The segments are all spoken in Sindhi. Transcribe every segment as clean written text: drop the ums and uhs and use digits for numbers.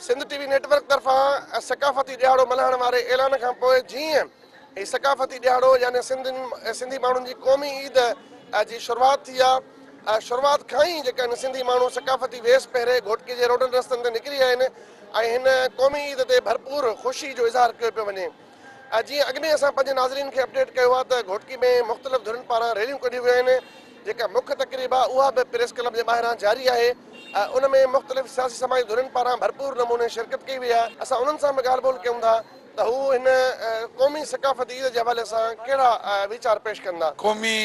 سنڌ ٽي وي نيٽ ورڪ طرفان ثقافتي ڏهاڙو ملهائڻ واري اعلان کان پوء جيئن هي ثقافتي ڏهاڙو يعني سنڌين سنڌي ماڻهن جي قومي عيد جي شروعات ٿي آ شروعات کان ئي جيڪا آهن سنڌي ماڻهو ثقافتي ويس پهري گهوٽڪي جي روڊن رستن تي نڪري آيا آهن ۽ هن قومي عيد تي ڀرپور خوشي جو اظهار ڪيو پيو وڃي. جيئن اڳ ۾ اسان پنهنجي ناظرين کي اپڊيٽ ڪيو آهي ته گهوٽڪي ۾ مختلف ڌرين پاران ريليون ڪڍيون ويون آهن جيڪا مک تقريب آهي اها به پريس ڪلب جي ٻاهران جاري آهي ان ۾ مختلف سياسي سماجي ڌرين پاران ڀرپور نموني شرڪت ڪئي وئي آهي اسان انهن سان به ڳالهه ٻولهه ڪيون ٿا ته هو هن قومي ثقافتي عيد جي حوالي سان ڪهڙا ويچار پيش ڪندا. قومي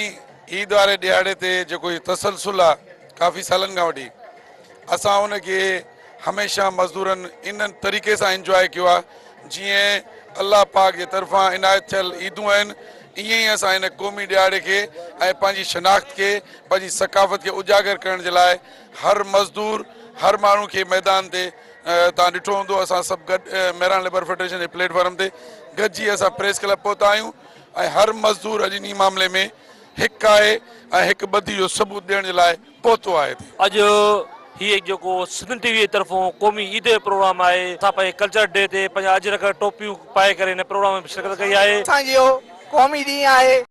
عيد واري ڏهاڙي تي جيڪو هي تسلسل آهي ڪافي سالن کان وٺي اسان ان کي هميشه مزدورن ان طريقي سان انجواء ڪيو آهي جيئن الله پاڪ جي طرفان عنايت ٿيل عيدون آهن ائين ئي اسان ان قومي ڏهاڙي کي ۽ پنهنجي شناخت کي پنهنجي ثقافت کي اجاگر ڪرڻ جي لاء هر مزدور هر ماڻهو کي ميدان تي تان ڏٺو هوندو اسان سڀ گڏ مهراڻ ليبر فيڊريشن جي پليٽ فارم تي گڏجي اسان پريس ڪلب پهتا آهيون ۽ هر مزدور اڄ انهي معاملي ۾ هڪ آهي ۽ هڪ ٻڌي جو ثبوت ڏيڻ جي لاء پهتو آهي ٿي. اڄ هي جيڪو سنڌ ٽي وي جي طرفون قومي عيد جو پروگرام آهي اسان پنهنجي ڪلچر ڊي تي پنهنجا اجرڪ ٽوپيون پائي ڪري هن پروگرام ۾ شرڪت ڪئي آهي. اسان جو قومي ڏينهن آهي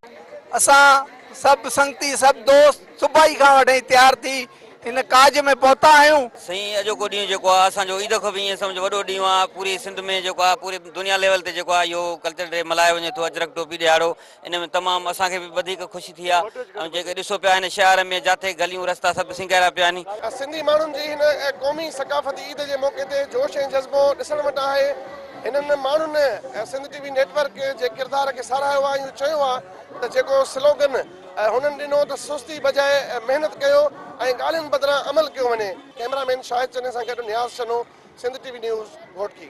اسان سڀ سنگتي سڀ دوست صبح ئي کان وٺي تيار ٿي هن ڪاڄ ۾ پهتا آهيون. سائين اڄوڪو ڏينهن جيڪو آهي اسان جو عيد کان به ائين سمجهه وڏو ڏينهن آهي پوري سنڌ ۾ جيڪو آهي پوري دنيا ليول تي جيڪو آهي اهو ڪلچر ڊي ملهايو وڃي ٿو اجرڪ ٽوپي ڏهاڙو ان ۾ تمام اسان کي به وڌيڪ خوشي ٿي آ ۽ جيڪي ڏسو پيا هن شهر ۾ جاٿي گليون رستا سڀ سينگاريا پيا آهن. سنڌي ماڻهن جي هن قومي ثقافتي عيد جي موقعي تي جوش ۽ جذبو ڏسڻ وٽان آهي. هنن ماڻهن سنڌ ٽي وي نيٽ ورڪ جي ڪردار کي ساراهيو آهي ۽ چيو آهي ته جيڪو سلوگن هنن ڏنو ته سستي بجاء محنت ڪيو ۽ ڳالهين بدران عمل ڪيو وڃي. ڪئميرا مين شاهد چني سان گڏ Niaz Channo, Sindh T V news, Ghotki.